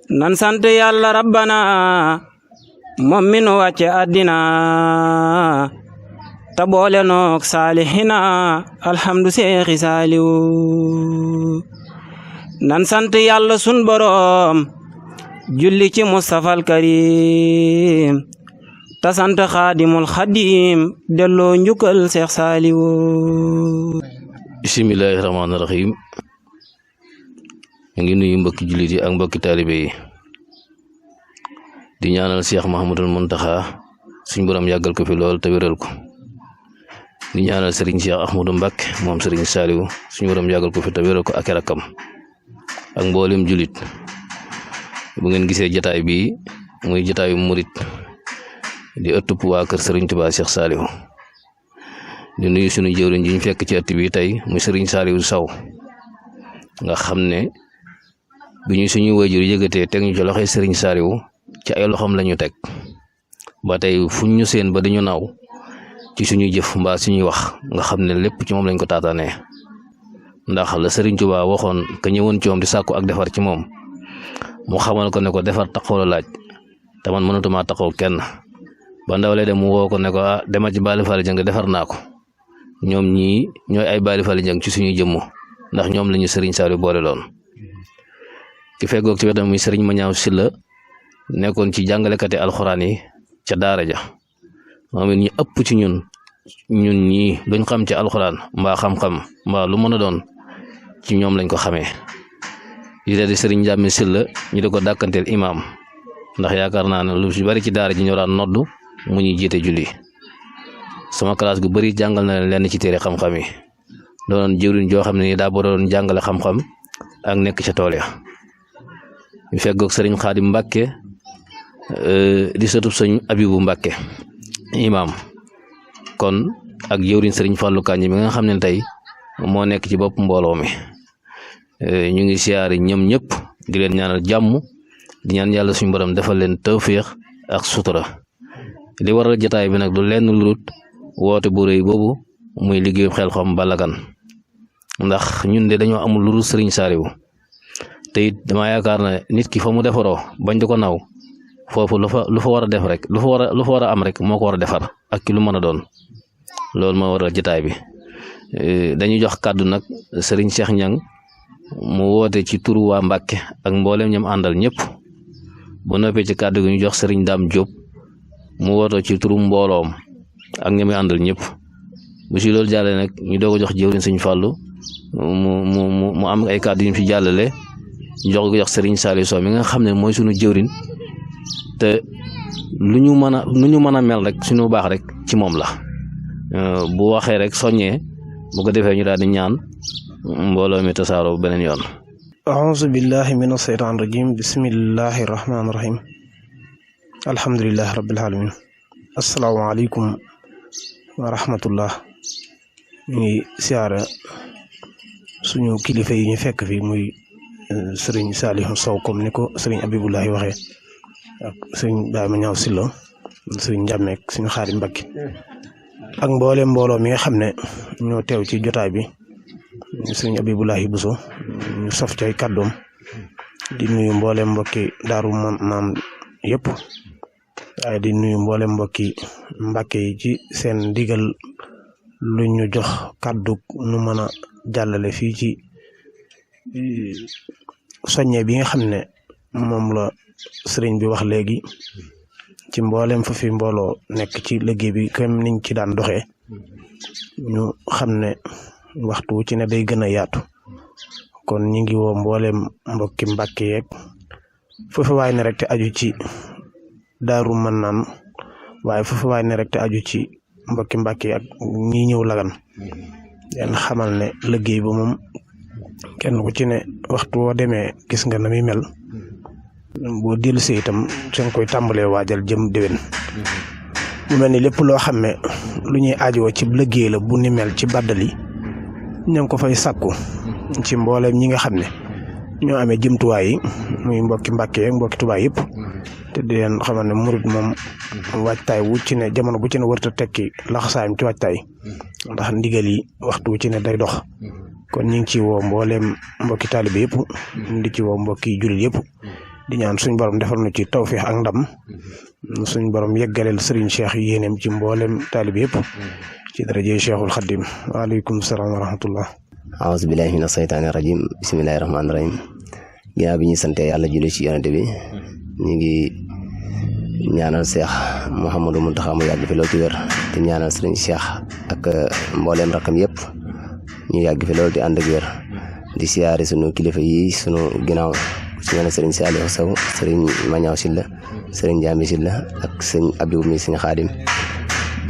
nan sant yàlla rabbana moom mi nu wàcce àddina ta boole nook saalihina alhamdu seexi saaliwu nan sant yàlla sun boroom julli ci mustafal karim ta sant xaadimul xadim delloo njukkal seex saaliwu bismillaahi rahmaani rahiim ngi nuyu mbokki jullit yi ak mbokki taalibe yi di ñaanal Cheikh Mahamadul Muntaxa suñ borom yàggal ko fi lool te wéral ko di ñaanal Serigne Cheikh Ahmadou Mbacké moom Serigne Saliou suñ borom yàggal ko fi te wéral ko ak rakam ak mboolem jullit bu ngeen gisee jataay bi muy jataayu murit di ëttub waa kër Serigne Touba Cheikh Saliou di nuyu suñu jëwriñ ji ñu fekk ci ëtt bi tey muy Serigne Saliou Sow nga xam ne bi ñu suñu wajur yëgatee teg ñu ci loxoy Serigne Saliou ci ay loxoom lañu teg ba tey fuñ ñu seen ba dañu naaw ci suñuy jëf mbaa suñuy wax nga xam ne lépp ci moom lañ ko taataanee ndax la Serigne Touba waxoon ka ñëwoon ci moom di sàkku ak defar ci moom mu xamal ko ne ko defar taxaw la laaj te man mënatuma taxaw kenn ba ndaw lay dem mu woo ko ne ko demal ci Baali Faali Jeng defar naa ko ñoom ñii ñooy ay Baali Faali Jeng ci suñuy jëmm ndax ñoom lañu Serigne Saliou boole loon ki feggoog ci wetam muy Serigne Mañaaw Silla nekkoon ci jàngalekati alxuraan yi ca daara ja moom it ñu ëpp ci ñun ñii luñ xam ci alxuraan mbaa xam-xam mbaa lu mën a doon ci ñoom lañ ko xamee yi di Serigne Jàmme Silla ñu di ko dàkkanteel imaam ndax yaakaar naa ne lu ci bari ci daara ji ñoo daan noddu mu ñuy jiite julli sama classe gu bari jàngal na leen ci téere xam-xam yi doon jëwriñ joo xam ne ni daa doon jàngale xam-xam ak nekk ca tool ya ñu feggoog Serigne Khadim Mbacké di sëtub sëñ Abibu Mbacké imaam kon ak jëwriñ Serigne Fallou Kanji mi nga xam ne tey moo nekk ci bopp mbooloo mi ñu ngi siyaari ñoom ñëpp di leen ñaanal jàmm di ñaan yàlla suñu borom defal leen tawfiix ak sutura li waral jotaay bi nag du lenn lu dul woote bu rëy boobu muy liggéeyu Xelcom Balagan ndax ñun de dañoo amul lu dul Serigne Saliou te it dama yaakaar ne nit ki fa mu defaroo bañ di ko naw foofu lu fa war a def rek lu fa war a am rek moo ko war a defar ak ki lu mën a doon loolu moo waral jotaay bi dañuy jox kàddu nag Serigne Cheikh Niang mu woote ci turu waa Mbacké ak mboolem ñam àndal ñëpp bu noppee ci kàddu gi ñu jox Serigne Dame Diop mu wootoo ci turu mbooloom ak ñami àndal ñëpp bu si loolu jàllee nag ñu doog a jox jëwriñ Serigne Fallou mu am ay kàddu yu ñu fi jàllale jox Serigne Saliou Sow mi nga xam ne mooy sunu jëwriñ te lu ñu mën a mel rek suñu baax rek ci moom la bu waxee rek soññee bu ko defee ñu daal di ñaan mbooloo mi tasaaroo beneen yoon. a'uuzu billahi mina shaytaani rajiim bismillahi rahmaani rahiim alhamdulillahi rabbil alamin asalaamaaleykum wa rahmatullah ñu ngi siyaara suñu kilifa yi ñu fekk fi muy Serigne Saliou Sow comme ni ko Serigne Abibulahi waxee ak Serigne Baye Mañaaw Silla Serigne Jàmme ak suñu Xaadim Mbacké ak mbooloo mi nga xam ne ñoo teew ci jotaay bi Serigne Abibulahi Bousso ñu sof ci ay kàddoom di nuyu mboolem mbokki Daaru Maam yëpp waaye di nuyu mboolem mbokki Mbacké yi ci seen ndigal lu ñu jox kàddu nu mën a jàllale fii ci soññe bi nga xam ne moom la sëriñ bi wax léegi ci mboolem fa fi mbooloo nekk ci liggéey bi comme niñ ci daan doxee ñu xam ne waxtu wu ci ne day gën a yaatu kon ñi ngi woo mboolem mbokki Mbacké yeeg foofu waay ne rek te aju ci Daaru Manaan waaye foofu waay ne rek te aju ci mbokki Mbacké ak ñi ñëw Lagan leen xamal ne liggéey ba moom kenn ku ci ne waxtu woo demee gis nga na muy mel boo dellu si itam seen koy tàmbalee waajal jëm déwén mu mel ni lépp loo xam ne lu ñuy aajowoo ci liggéey la bu ni mel ci Baddali ñoo ngi ko fay sàkku ci mbooleem ñi nga xam ne ñoo amee jëmtuwaay yi muy mbokki Mbacké ak mbokki Tuubaa yëpp te di leen xamal ne murit moom waajtaay wu ci ne jamono bu ci ne warta tekki laxasaayam ci waajtaay ndax ndigal yi waxtu wu ci ne day dox kon ñu ngi ci woo mbooleem mbokki taalibe yëpp di ci woo mbokki jullit yëpp di ñaan suñ borom defal nu ci tawfiix ak ndam suñ borom yeggaleel Serigne Cheikh yéeneem ci mboolem taalib yëpp ci daraje Cheikhul Khadim waaleykum salaam wa rahmatullah. aouzu billahi mina saytaani rajim bismillahi rahmaani rahim ginnaaw bi ñu sante yàlla julli ci yonente bi ñu ngi ñaanal Cheikh Mouhamadou Mountakha mu yàgg fi loolu ci wér te ñaanal Serigne Cheikh ak mbooleem rakam yëpp ñu yàgg fi loolu di ànd ak wér di siyaare sunu kilifa yi sunu ginnaaw su mel ne Serigne Saliou Sow Serigne Mañaw Silla Serigne Jambi Silla ak sëñ Abdou mi sëñ Xaadim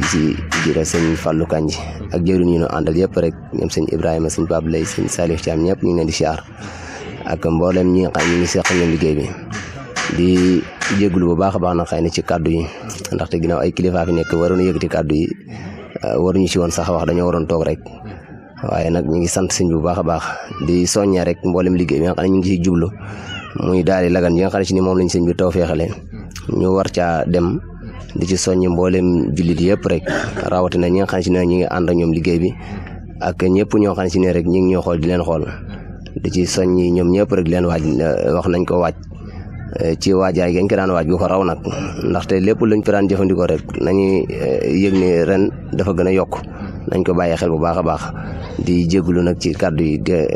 di ci jiital sëñ Fallou Kanji ak jëwriñ ñu àndal yëpp rek ñoom sëñ Ibrahima sëñ Pape Lay sëñ Saliou Thiam ñëpp ñu ngi leen di siyaar ak mboolem ñi nga xam ñu ngi seq ñoom liggéey bi di jégalu bu baax a baax na xëy na ci kàddu yi ndaxte ginnaaw ay kilifa fi nekk waroon yëkkati kàddu yi waruñu ci woon sax wax dañoo waroon toog rek waaye nag ñu ngi sant sëñ bu baax a baax di soññee rek mboolem liggéey bi nga xam ne ñu ngi ciy jublu muy daal di lagan yi nga xam ne ci ni moom lañ sëñ bi taw feexale ñu war caa dem di ci soññ mboolem jullit yëpp rek rawatina ñi nga xam ne ci ne ñu ngi ànd ak ñoom liggéey bi ak ñëpp ñoo xam ne ci ne rek ñu ngi ñoo xool di leen xool di ci soññi ñoom ñëpp rek di leen waaj wax nañ ko waaj ci waajaay gañ ko daan waaj gu ko raw nag ndaxte lépp luñ ko daan jëfandikoo rek nañuy yëg ni ren dafa gën a yokk nañ ko bàyyee xel bu baax a baax di jégalu nag ci kàddu yi de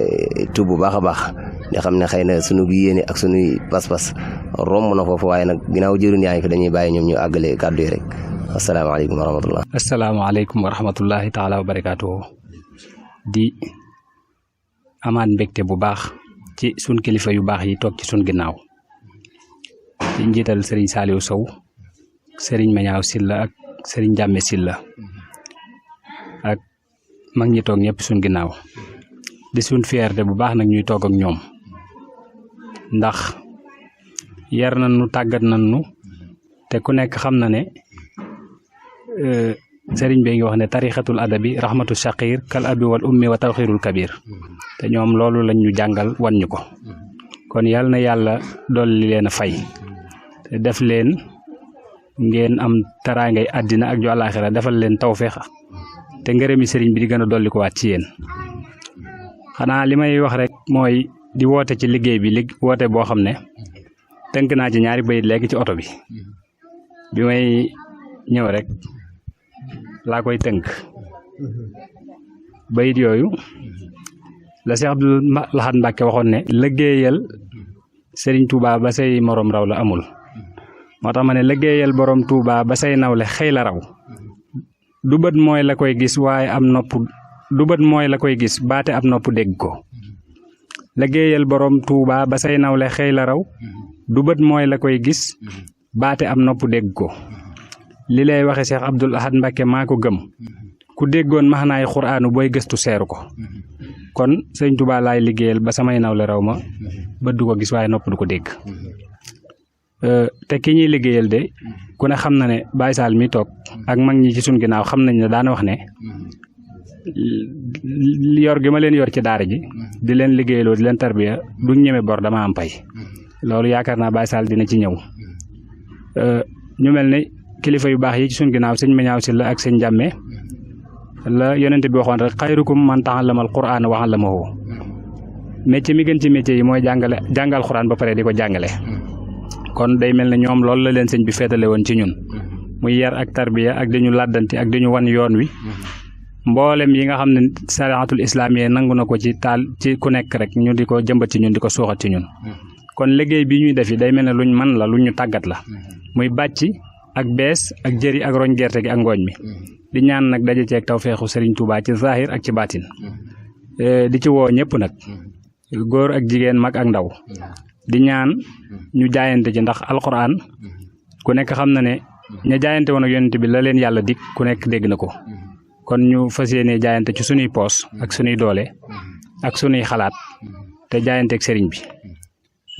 tub bu baax a baax di xam ne xëy na sunu yéene ak sunuy pas-pas romb na foofu waaye nag ginnaaw jëriñ yaa ngi fi dañuy bàyyi ñoom ñu àggale kàddu yi rek asalaamaaleykum wa rahmatullah. asalaamaaleykum wa rahmatullahi taala wa barakaatuhu di amaat mbégte bu baax ci sun kilifa yu baax yi toog ci sun ginnaaw di njiital Serigne Saliou Sow Serigne Mañaaw Silla ak Serigne Jàmme Silla ak mag ñi toog ñëpp sun ginnaaw di sun fierté bu baax nag ñuy toog ak ñoom ndax yar nañ nu tàggat nañ nu te ku nekk xam na ne Serigne bi ngi wax ne tarixatul adabi rahmatu shaqir kal abi wal ummi wa tawxirul kabir te ñoom loolu lañ ñu jàngal wan ñu ko kon yàlla na yàlla dolli leen a fay te def leen ngeen am taraangay àddina ak ju àllaaxira defal leen tawfeex te ngërëmi sëriñ bi di gën a dolli ko waat ci yéen xanaa li may wax rek mooy di woote ci liggéey bi woote boo xam ne tënk naa ci ñaari bayit léegi ci oto bi may ñëw rek laa koy tënk bayit yooyu la Cheikh Abdou Lahad Mbacké waxoon ne liggéeyal Serigne Touba ba say morom raw la amul moo tax ma ne liggéeyal borom Touba ba say nawle xëy la raw du bët mooy la koy gis waaye am nopp du bët mooy la koy gis baate ab nopp dégg ko liggéeyal borom Touba ba say nawle xëy la raw du bët mooy la koy gis baate ab nopp dégg ko li lay waxe Cheikh Abdou Lahad Mbacké maa ko gëm ku déggoon maxnaay xuraanu booy gëstu seeru ko kon Serigne Touba laay liggéeyal ba samay nawle raw ma bët du ko gis waaye nopp du ko dégg te ki ñuy liggéeyal de ku ne xam na ne Baye Sall mi toog ak mag ñi ci suñ ginnaaw xam nañ ne daana wax ne yor gi ma leen yor ci daara ji di leen liggéeyaloo di leen tarbiya duñ ñeme bor dama am pay loolu yaakaar naa Baye Sall dina ci ñëw ñu mel ne kilifa yu baax yi ci suñ ginnaaw sëñ Mañaaw Silla ak sëñ Jàmme la yonente bi waxoon rek xayrukum man ta'allama al-qur'ana wa 'allamahu métier mi gën ci métier yi mooy jàngal xuraan ba pare di ko jàngale kon day mel ne ñoom loolu la leen sëñ bi féetale woon ci ñun muy yar ak tarbiya ak dañu làddanti ak dañu wan yoon wi mboolem yi nga xam ne sariatul islamiyya nangu na ko ci taal ci ku nekk rek ñu di ko jëmbat ci ñun di ko suuxat ci ñun kon liggéey bi ñuy def yi day mel ne luñ man la luñ ñu tàggat la muy bàcc ak bees ak jëri ak roñ gerte gi ak ngooñ mi di ñaan nag daje ceeg tawfeexu Serigne Touba ci zahir ak ci baatin di ci woo ñëpp nag góor ak jigéen mag ak ndaw di ñaan ñu jaayante ci ndax alquran ku nekk xam na ne ña jaayante woon ak yonent bi la leen yàlla dig ku nekk dégg na ko kon ñu fas yéene jaayante ci sunuy poos ak sunuy doole ak sunuy xalaat te jaayanteeg Serigne bi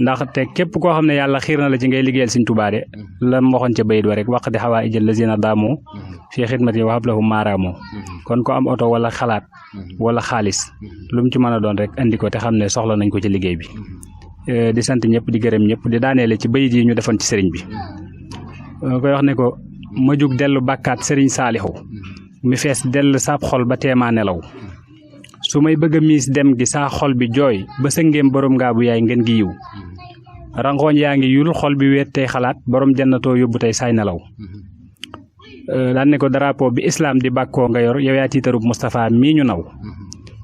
ndax te képp koo xam ne yàlla xiir na la ci ngay liggéeyal Serigne Touba de la waxoon ca bayit wa rek waq di xawaa ijël lazina daamu fii xidmati wa hablahum maaraamu kon ko am oto wala xalaat wala xaalis lu mu ci mën a doon rek andi ko te xam ne soxla nañ ko ci liggéey bi di sant ñëpp di gërëm ñëpp di daaneele ci bayit yi ñu defoon ci Serigne bi koy wax ne ko ma jug dellu bàkkaat Serigne Saliou mi fees dell saab xol ba teemaa nelaw su may bëgg a miis dem gi saa xol bi jooy ba sëngeem borom ngaa bu yaay ngeen gi yiw rangooñ yaa ngi yul xol bi weet tey xalaat borom jannatoo yóbbu tey saay nelaw daan ne ko drapeau bi islam di bàkkoo nga yor yow yaa tiitarub Moustapha mii ñu naw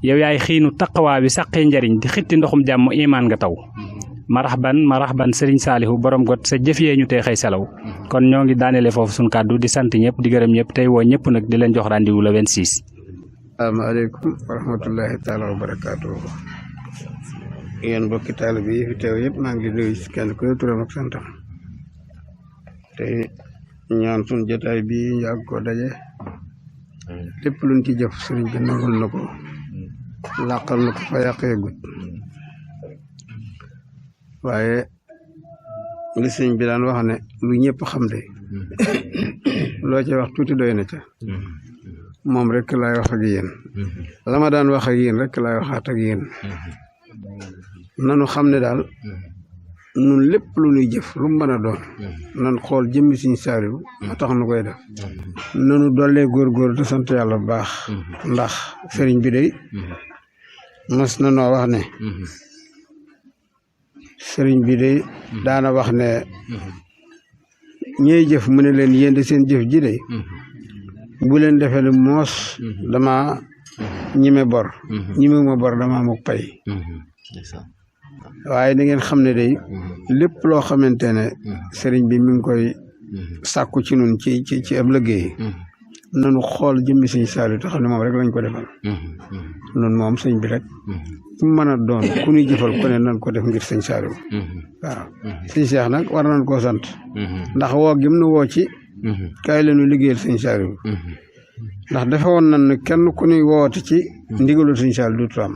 yow yaay xiinu taqawaa bi saqee njariñ di xitti ndoxum jàmm imaan nga taw maraxban Serigne Saliou borom got sa jëf yee ñu tey xëy selaw kon ñoo ngi daaneele foofu suñu kàddu di sant ñëpp di gërëm ñëpp tey woo ñëpp nag di leen jox rendez-vous le 26. asalaamaaleykum wa rahmatullahi taala wa barakaatu. yéen mbokki taalibe yi fi teew yëpp maa ngi nuyu kenn ku ne turam ak santam te ñaan suñu jotaay bi yàgg ko daje lépp luñ ci jëf sëriñ bi nangul na ko làqal na ko fa yàqee gut waaye li sëñ bi daan wax ne lu ñëpp xam de loo ca wax tuuti doy na ca moom rek laay wax ak yéen la ma daan wax ak yéen rek laay waxaat ak yéen nanu xam ne daal nun lépp lu ñuy jëf lu mu mën a doon nan xool jëmmi Sëriñ Saaliw a tax nu koy def nanu dollee góorgóor te sant yàlla bu baax ndax sëriñ bi day mas na noo wax ne sëriñ bi day daana wax ne ñey jëf mu ne leen yéen de seen jëf ji day bu leen defee ne moos dama ñime bor ñimewuma bor dama amuk pay waaye da ngeen xam ne day lépp loo xamante ne sëriñ bi mi ngi koy sàkku ci nun ci ab liggéey nanu xool jëmmi Sëriñ Saaliw te xam ne moom rek lañ ko defal nun moom sëñ bi rek fu mu mën a doon ku ñuy jëfal ku ne nan ko def ngir Sëriñ Saaliw waaw Sëriñ Seex nag war nañ koo sant ndax woo gim nu woo ci kaay la ñu liggéeyal Sëriñ Saaliw ndax dafa woon nañ ne kenn ku ñuy woote ci ndigalul Sëriñ Saaliw du am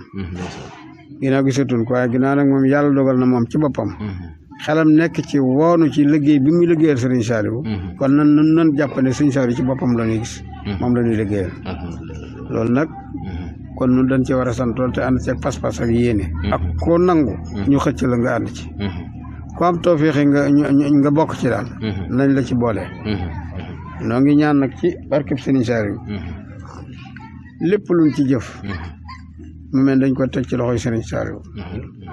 ginnaaw gisatuñ ko waaye ginnaaw nag moom yàlla dogal na moom ci boppam xelam nekk ci woonu ci liggéey bi muy liggéeyal Sëriñ Saaliw kon nan jàpp ne Sëriñ Saaliw ci boppam la ñuy gis moom la ñuy liggéeyal loolu nag kon nun dañ ci war a sant lool te ànd ci ak pas-pas ak yéene ak koo nangu ñu xëcc la nga ànd ci ku am tawfeex nga bokk ci daal nañ la ci boole noo ngi ñaan nag ci barkeb Sëriñ Saaliw lépp luñ ci jëf mu mel dañ ko teg ci loxoy Sëriñ Saaliw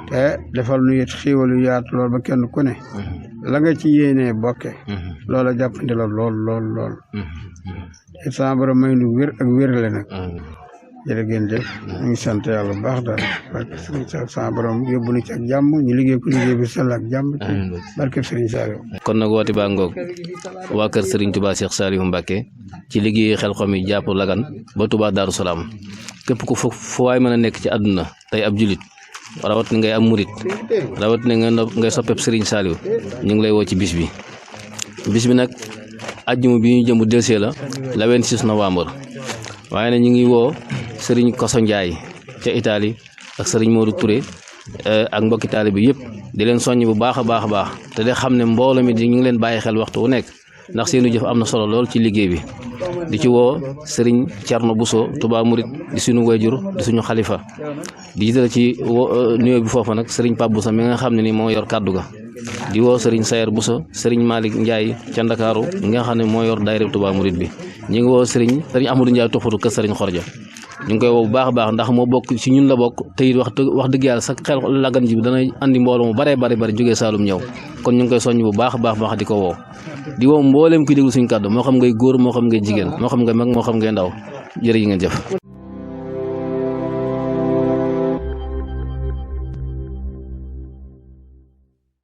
te defal nu it xiiwalu yaatu lool ba kenn ku ne la nga ci yéenee bokke loola jàppandi la lool it sama borom may nu wér ak wérale nag jërë ngeen jëf ñu ngi sant yàlla bu baax daal barke Sëriñ Saaliw sama borom yóbbu nu ci ak jàmm ñu liggéey ko liggéey bi sell ak jàmm ci barke Sëriñ Saaliw kon nag woote baa ngoog waa kër Serigne Touba Cheikh Saliou Mbacké ci liggéey Xelcom yi jàpp Lagan ba Touba Darou Salaam képp ku fu waay mën a nekk ci àdduna tey ab julit rawat ni ngay am murit rawat ni ngay soppeb Serigne Saliou ñu ngi lay woo ci bis bi nag ajjuma bi ñu jëm delsee la 26 novembre waaye nag ñu ngi woo Serigne Koso Ndiaye ca Italie ak Serigne Modou Touré ak mbokki taalibe bi yëpp di leen soññ bu baax a baax te de xam ne mbooloo mi ñu ngi leen bàyyi xel waxtu wu nekk ndax seenu jëf am na solo lool ci liggéey bi di ci woo Serigne Thierno Bousso Touba Mouride di suñu wayjur di suñu xalifa di jiital ci nuyoo bi foofu nag Serigne Pape Bousso mi nga xam ne ni moo yor kàddu ga di woo Serigne Sayer Bousso Serigne Malick Ndiaye ca Ndakaaru mi nga xam ne moo yor daayira Touba Mouride bi ñu ngi woo Serigne Amadou Ndiaye toxatu kër Serigne Xorja ñu ngi koy woo bu baax a baax ndax moo bokk ci ñun la bokk te it wax dëgg yàlla sax xel Lagan ji bi dana andi mbooloo mu bari jógee Saalum ñëw kon ñu ngi koy soññ bu baax a baax di ko woo di woo mbooleem kuy déglu suñu kàddu moo xam ngay góor moo xam ngay jigéen moo xam ngay mag moo xam ngay ndaw jërë ngeen jëf